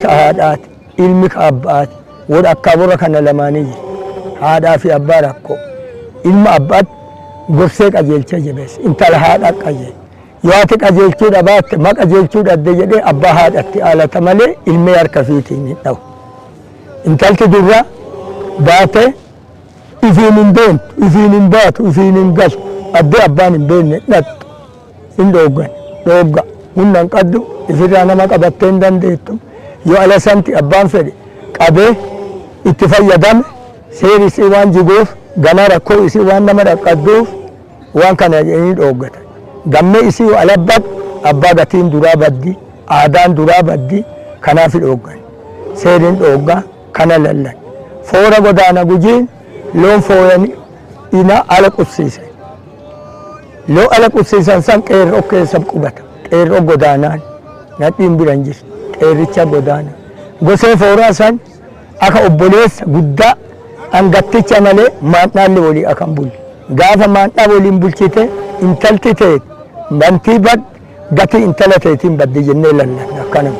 Ta haadhaati, ilmi ka abbaati. Wor akkaa worra kana lamaanii jira. Haadhaa fi abbaa rakkoo. Ilma abbaatti gorsee qajeelchee jabeessa. Intala haadha qajeelcha. Yoo ati qajeelchuu dhabaatte, ma qajeelchuu dhabde jedhee abbaa haadhatti aalata malee ilmee harka fiitiin hin dhahu. Intalti durraa baatee ifiin hin deemtu, ifiin hin baatu, ifiin hin galtu. Addee abbaan hin beekne dhaqxu. Hin dhooggan. Dhoogga. Humna hin qabdu, ifirraa nama qabattee hin dandeettu. Yoo ala santi abbaan fedhe qabee itti fayyadame, seeri isii waan jiguuf, ganaa rakkoo isii waan nama dhaqqabduuf, waan kana jedhanii dhooggatan. Gammee isii yoo ala baddu, abbaa gatiin duraa baddi, aadaan duraa baddi, kanaaf dhooggan. Seeriin dhooggaa kana lallan. Foora godaana Gujiin loon fooyanii ina ala qubsiisan. Yoo ala qubsiisan san qeerroo keessa qubata. Qeerroo godaanaan nadhiin bira hin jirtu. Qeerricha godaana. Gosee fooraa san aka obboleessa guddaa angatticha malee maandhaalli walii aka hin bulle. Gaafa maandhaa waliin bulchite, intalti teet bantii bad gatii intala teetiin baddi jennee lallanna akkanuma.